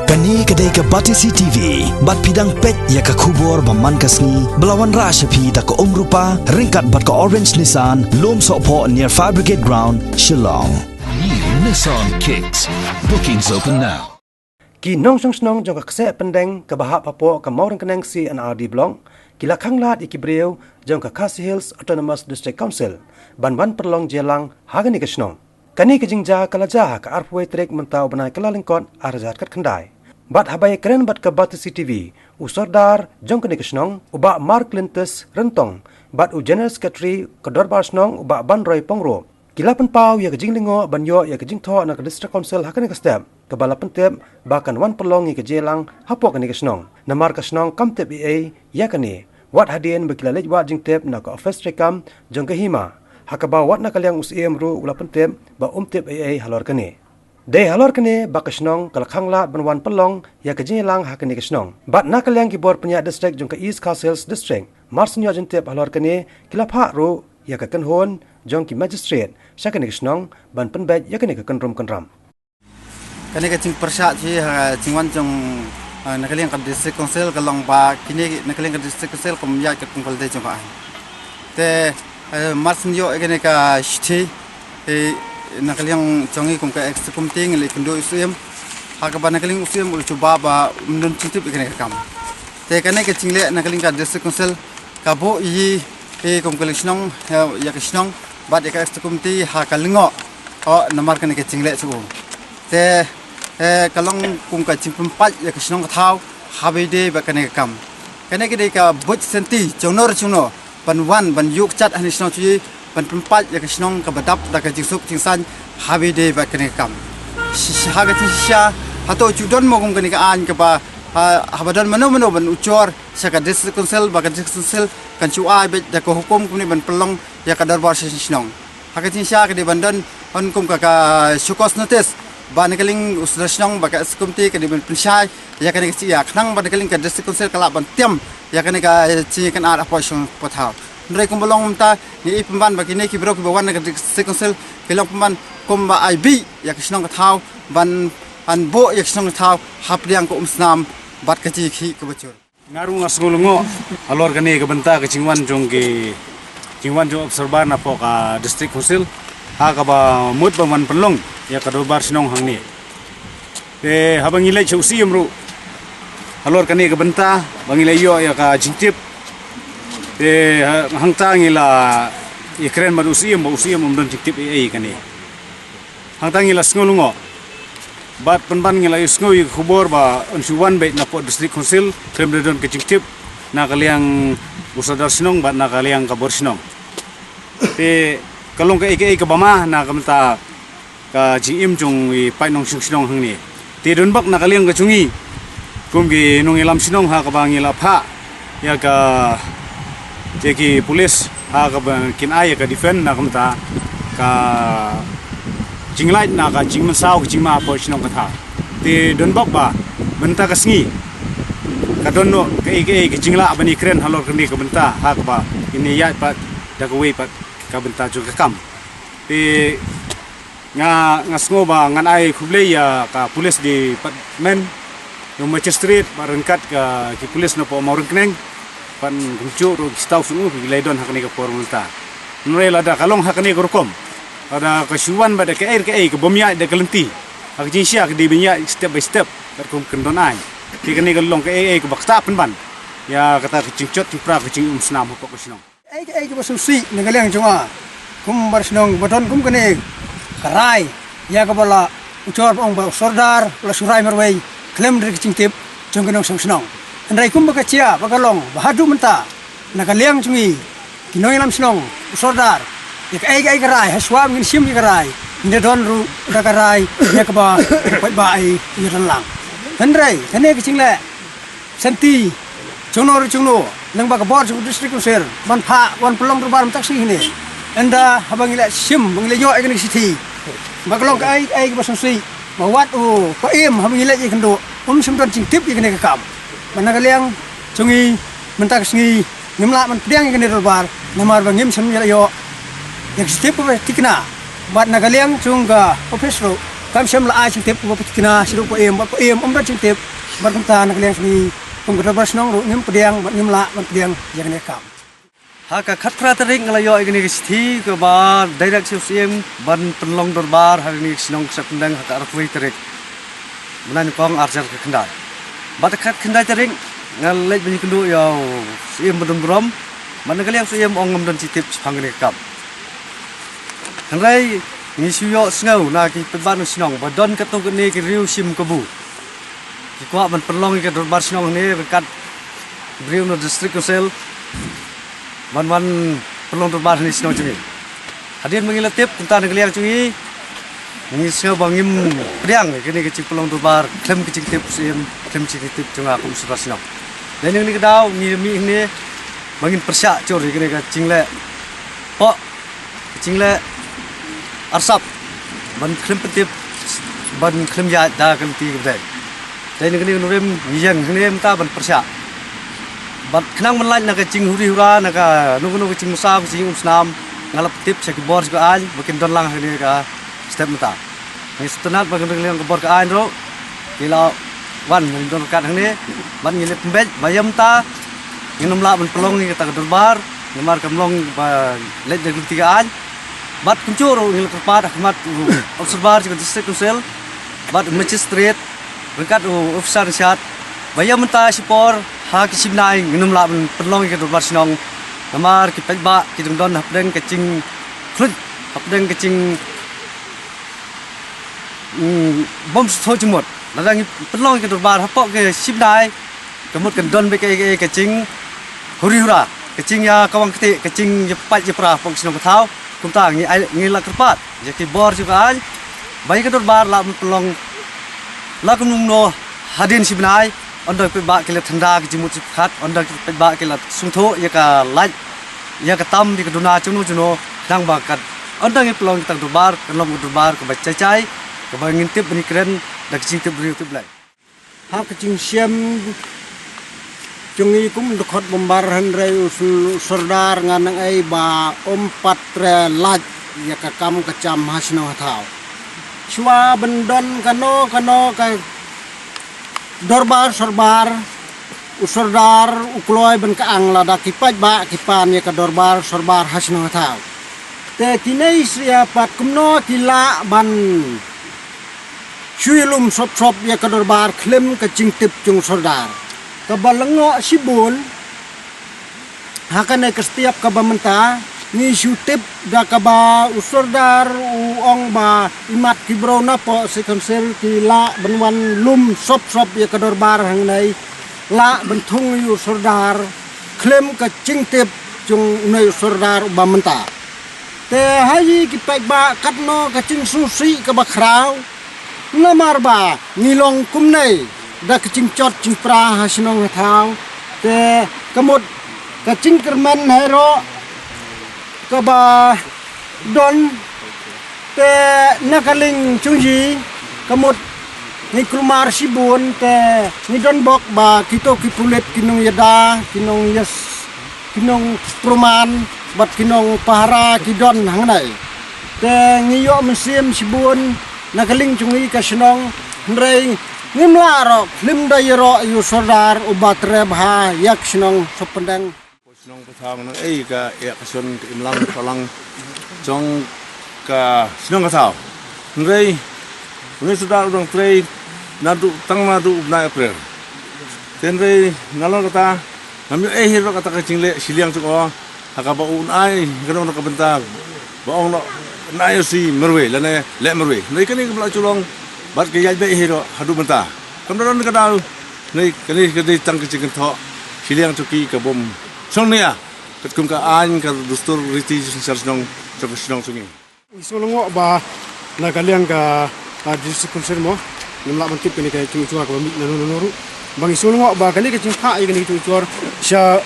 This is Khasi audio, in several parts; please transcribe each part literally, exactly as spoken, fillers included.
Kane ka dei ka Batesi T V, bad phi dang peit ïa ka khubor ba man ka sngi, ba la wanrah sha phi da ka Umrupa, ryngkat bad ka Orange Nissan, Lumsohphoh near Fire Brigade Ground, Shillong. New Nissan Kicks. Bookings open now. Ki nongshong shnong jong ka kseh Pyndeng kaba hap hapoh ka Mawryngkneng C and R D Block, ki la khanglad ïa ki briew jong ka Khasi Hills Autonomous District Council ban wan pynlong jingïalang ha kane ka shnong. Kane ka jingjia ka la jia ha ka arphew wei tarik mynta u bnai Kyllalyngkot arhajar khatkhyndai. Bad haba ïakren bad ka Batesi T V, u Sordar jong kane ka shnong, u Bah Mark Clintus Ryntong, bad u General Secretary ka Dorbar Shnong, u Bah Banroy Pyngrope, ki la pynpaw ïa ka jinglyngngoh ban ïoh ïa ka jingthoh na ka District Council ha kane ka step, kaba la pyntip ba kan wan pynlong ïa ka jingïalang hapoh kane ka shnong. Namar ka shnong kam tip ei ei ïa kane, wat hadien ba ki la leit wad jingtip na ka ophis treikam jong ka Hima, ha kaba wat na ka liang u Syiem ruh u la pyntip ba um tip ei ei halor kane. Dei halor kane ba ka shnong ka la khanglad ban wan pynlong ïa ka jingïalang ha kane ka shnong. Bad na ka liang ki bor pynïaid district jong ka East Khasi Hills District, mar shu ïoh jingtip halor kane, ki la phah ruh ïa ka kynhun jong ki magistrate sha kane ka shnong ban pynbeit ïa kane ka kynrum kynram. Kane ka jingpyrshah jong ngi ha jingwan jong, ah, na ka liang ka District Council ka long ba kine na ka liang ka District Council kum ïaid katkum ka lade jong ka aiñ. Te, eh, mar shu ïoh ïa kane ka shithi, te na ka liang jong ngi kum ka executive committee ngi la ïakynduh ïa u Syiem, ha kaba na ka liang u Syiem u la jubab ba um don jingtip ïa kane ka kam. Te kane ka jingleh na ka liang ka District Council ka buh ïa ngi, eh, kum ka liang shnong, eh, ïa ka shnong bad ïa ka executive committee ha ka lyngngoh, oh, namar kane ka jingleh jong u. Te, eh, ka long kum ka jingpynpait ïa ka shnong ka thaw haba ïadei bad kane ka kam. Kane ka dei ka buit senti jongno re jongno ban wan ban ïuh kjat ha kane ka shnong jong ngi, ban pynpait ïa ka shnong kaba dap da ka jingsuk jingsaiñ haba ïadei bad kane ka kam. Shi-, shi-, ha ka jingshisha, hato ju don mo kum kane ka aiñ kaba, ha, haba don mano mano ban ujor sha ka District Council, ba ka District Council kan shu ai beit da ka hukum kumne ban pynlong ïa ka dorbar sha shnong. Ha ka jingshisha ka dei ban don, ban kum ka, ka show cause notice ba na ka liang u Sordar shnong bad ka executive committee ka dei ban pynshai ïa kane ka jingïa, khnang ba na ka liang ka District Council ka lah ban tiam ïa kane ka jingïakynad hapoh shnong hapoh thaw. Hynrei kumba long mynta ngi i pynban ba kine ki briew kiba wan na ka District Council ki long pynban kumba ai bih ïa ka shnong ka thaw ban, ban buh ïa ka shnong ka thaw hapdeng ka umsnam bad ka jingïakhih kaba jur. Nga ruh nga sngew lyngngoh halor kane ka bynta ka jingwan jong ki, jingwan jong observer napoh ka District Council ha kaba mut ban wan pynlong ïa ka dorbar shnong hangne. Te haba ngi leit sha u Syiem ruh halor kane ka bynta ba ngi la ïoh ïa ka jingtip. Te ha-, hangta ngi la ïakren bad u Syiem, ba u Syiem um don jingtip ei ei kane. Hangta ngi la sngew lyngngoh. Bad pynban ngi la ïohsngew ïa ka khubor ba yn shu wan beit napoh District Council, khlem da don ka jingtip na ka liang u Sordar shnong bad na ka liang ka bor shnong. Te ka long kaei kaei kaba ma na ka bynta ka jingim jong i paid nongshong shnong hangne. Te don bok na ka liang ka jong ngi kum ki nongïalam shnong ha kaba ngi la phah ïa ka, ïa ki pulis ha kaba kin ai ïa ka defend na ka bynta ka jinglait na ka jingmynsaw ka jingma hapoh shnong ka thaw. Te don bok ba mynta ka sngi ka don noh kaei kaei ka jinglah ban ïakren halor kane ka bynta ha kaba kin ïaid pat da kawei pat ka bynta jong ka kam. Te nga, nga sngew ba ngan ai khublei ïa ka police department, ïa u magistrate bad ryngkat ka, ki police napoh Mawryngkneng, bad kumjuh ruh ki staff jong u ki la don ha kane ka por mynta. Hynrei lada ka long ha kane ka rukom, lada ka shu wan bad da kaei kaei ka bym ïaid da ka lynti, ha ka jingshisha ka dei ban ïaid step by step katkum ka kyndon aiñ. Te kane ka long kaei kaei kaba ktah pynban ïa kata ka jingjot jingpra ka jingumsnam hapoh ka shnong. Ei, ei, kaba sngewsih na ka liang jong nga kum bar shnong ba don kum kane ka rai ïa kaba la ujor ba ong ba u sordar la shu rai marwei khlem da ka jingtip jong ki nongshong shnong. Hynrei kumba ka jia ba ka long ba haduh mynta na ka liang jong ngi ki nongïalam shnong, u sordar, ïa kaei kaei ka rai, ha shuwa ngin shim ïa ka rai, ngin da don ruh da ka rai ïa kaba paidbah ai ïa don lang. Hynrei kane ka jingleh senti jongno re jongno, lyngba ka bor jong ka District Council ban phah wan pynlong dorbar mynta ka sngi hangne. Ynda haba ngi la shim, ba ngi la ïoh ïa kane ka shithi, ba ka long kaei kaei kaba sngewsih, ba wat u paidbah haba ngi leit ïakynduh um shym don jingtip ïa kane ka kam. Ba na ka liang jong ngi mynta ka sngi ngim lah ban pdiang ïa kane ka dorbar namar ba ngim shym la ïoh ïa ka shithi kaba thikna. Bad na ka liang jong ka ophis ruh Kam shym la ai jingtip ba pyntikna sha u paiem, ba paiem ym don jingtip. Bad kumta na ka liang jong ngi kum ka dorbar shnong ruh ngim pdiang bad ngim lah ban pdiang ïa kane ka kam. Ha ka khatphra tarik nga la ïoh ïa kane ka shithi kaba direct sha u Syiem ban pynlong dorbar ha kane ka shnong Ksep Pynthang ha ka arphew tarik bnai nyngkong arhajar khyndai. Bad ha ka khatkhyndai tarik nga leit ban ïakynduh ïa u Syiem ba don burom. Bad na ka liang u Syiem ong ngam don jingtip shaphang kane ka kam. Hynrei ngi shu ïohsngew na ki paidbah na shnong ba don katto katne ki riew shim kabu ki kwah ban pynlong ïa ka dorbar shnong hangne ryngkat briew na District Council ban wan pynlong dorbar hangne shnong jong ngi. Hadien ba ngi la tip kumta na ka liang jong ngi, ngi sngew ba ngim pdiang ïa kane ka jingpynlong dorbar khlem ka jingtip u Syiem, khlem ka jingtip jong nga kum u sordar shnong. Dei na kane ka daw ngi mih hangne ba ngin pyrshah jur ïa kane ka jingleh poh, ka jingleh arsap ban khlem pyntip, ban khlem ïaid da ka lynti kaba dei. Dei na kane ka nongrim ngi ïeng hangne mynta ban pyrshah. Bad khnang ban lait na ka jinghuri hura, na kano kano ka jingmynsaw, ka jingïasyllok, nga la pyntip sha ki bor sha ki aiñ ba kin don lang hangne ha ka step mynta. Ngi sngewtynnat ba ka dang liang ka bor ka aiñ ruh ki la wan ban don ryngkat hangne. Bad ngi la pynbeit ba ïa mynta ngin ym lah ban pynlong ïa kata ka dorbar namar kam long ba leit da ka lynti ka aiñ. Bad kumjuh ruh ngi la kyrpad ha khmat u sorbar jong ka District Council bad u Magistrate ryngkat u officer in charge ba ïa mynta shipor ha ki shi bnai ngin ym lah ban pynlong ïa ka dorbar shnong namar ki paidbah ki dang don hapdeng ka jingkhluit, hapdeng ka jing, mm, bym sngewthuh jingmut. Lada ngi pynlong ïa ka dorbar hapoh ki shi bnai ka mut kan don beit kaei kaei ka jinghuri hura, ka jingïakawang ktieh, ka jingïapait ïapra hapoh ki shnong ki thaw. Kumta ngi ai, ngi la kyrpad ïa ki bor jong ka aiñ ba ïa ka dorbar lah ban pynlong la kumno kumno hadien shi bnai. Ynda ki paidbah ki la tynda ki jingmut jingpyrkhat, ynda ki paidbah ki la sngewthuh ïa ka lait, ïa ka tam, ïa ka duna jongno jongno, khnang ba kat ynda ngi pynlong ïa kata ka dorbar kan long ka dorbar kaba jai jai, kaba ngin tip ban ïakren da ka jingtip briew tip Blei. Ha ka jingshem jong ngi kum dkhot Bambar, hynrei u s-, u sordar nga nang ei ba um pat treh lait ïa ka kam ka jam ha shnong ha thaw. Shuwa ban don kano kano ka dorbar sorbar, u sordar u kloi ban ka ang lada ki paidbah ki pan ïa ka dorbar sorbar ha shnong ha thaw. Te kine shisha pat kumno ki lah ban shu ïalum sop sop ïa ka dorbar khlem ka jingtip jong u sordar. Kaba lyngngoh shibun ha kane ka step kaba mynta ngi shu tip da kaba u sordar u ong ba imat ki briew napoh District Council ki lah ban wan lum sop sop ïa ka dorbar hangne, lah ban thung ïa u sordar khlem ka jingtip jong une u sordar uba mynta. Te ha ïa ki paidbah katno ka jingsngewsih kaba khraw. Namar ba ngi long kumne da ka jingjot jingpra ha shnong ha thaw. Te ka mut ka jingkyrmen hi ruh kaba don. Te na ka liang jong ngi ka mut ngi kulmar shibun, te ngi don bok ba kito ki pulit ki nongïada, ki nongïas, ki nongpyrman bad ki nongpahara ki don hangne. Te ngi ïoh mynsiem shibun na ka liang jong ngi ka shnong, hynrei ngim lah ruh khlem da ïaroh ïa u sordar uba treh bha ïa ka shnong Sop Pyndeng. Shnong ka thaw nang ei ka ïa ka shon ka imlang ka lang jong ka shnong ka thaw. Hynrei une u sordar u dang trei naduh, tang naduh u bnai April. Te hynrei nalor kata ngam ïoh ei hi ruh kata ka jingleh shiliang jong u ha kaba un ai ka dong na ka bynta ba ong noh un ai u shi marwei lane leh marwei. Hynrei kane kam lah ju long bad ka ïaid beit hi ruh haduh mynta. Kam da don ka daw. Hynrei kane ka dei tang ka jingkynthoh shiliang jong ki ka bym shong nia katkum ka aiñ ka dustur riti jong ka shnong, jong ka shnong jong ngi. Ngi sngewlyngngoh ba na ka liang ka, ah, District Council mo, ngim lah ban tip kane ka jingujor kaba mih na no na no ruh. Ba ngi sngewlyngngoh ba kane ka jingphah ïa kane ka jingujor sha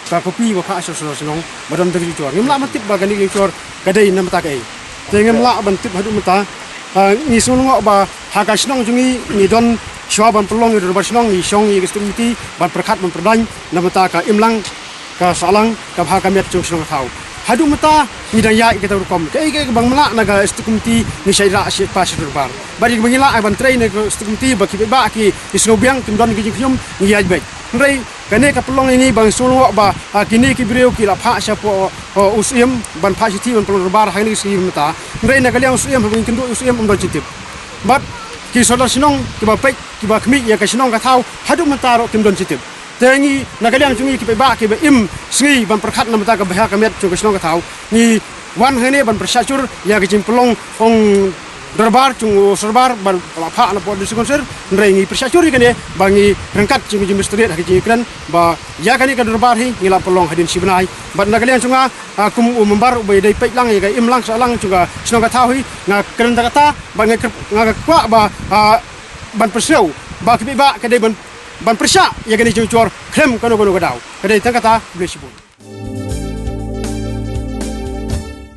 ka kopi ba phah sha shnong ba don da ka jingujor. Ngim lah ban tip ba kane ka jingujor ka dei na bynta kaei. Te ngim lah ban tip haduh mynta. Ah, ngi sngewlyngngoh ba ha ka shnong jong ngi ngi don shuwa ban pynlong ïa ka dorbar shnong ngi shong ïa ka state committee ban pyrkhat ban pyrdaiñ na bynta ka imlang ka sahlang kaba ha ka met jong ka shnong ka thaw. Haduh mynta ngi dang ïaid ïa kata ka rukom. Kaei kaei kaba ngim lah na ka Executive Committee ngi shait rah shait pass sha dorbar. Bad ïa kaba ngi lah ban trei na ka Executive Committee ba ki paidbah ki, ki sngewbiang, kim don ka jingkhñium, ngi ïaid beit. Hynrei kane ka pynlong ïa ngi ba ngi sngew lyngngoh ba, ah, kine ki briew ki la phah shapoh, oh, u Syiem ban phah shithi ban pynlong dorbar ha kane ka sngi mynta. Hynrei na ka liang u Syiem, haba ngi kynduh u Syiem, um don jingtip. Bad ki sordar shnong kiba peit, kiba khmih ïa ka shnong ka thaw, haduh mynta ruh kim don jingtip. Te ngi na ka liang jong ngi ki paidbah kiba im sngi ban pyrkhat na ka bynta ka bha ka miat jong ka shnong ka thaw, ngi wan hangne ban pyrshah shur ïa ka jingpynlong ong dorbar jong u sorbar ba la phah na pdeng District Council. Hynrei ngi pyrshah shur ïa kane ba ngi ryngkat jong ka jingmystery ha ka jingkren ba ïa kane ka dorbar hi ngi la pynlong hadien shi bnai. Bad na ka liang jong nga, ah, kum u member uba dei peit lang ïa ka im lang sah lang jong ka shnong ka thaw hi, nga kren da kata ba nga kyrp-, nga kwah ba, ah, ban pynsngew ba ki paidbah ka dei ban, ban pyrshah ïa kane ka jingjynjar khlem kano kano ka daw. Ka dei tang kata, khublei shibun.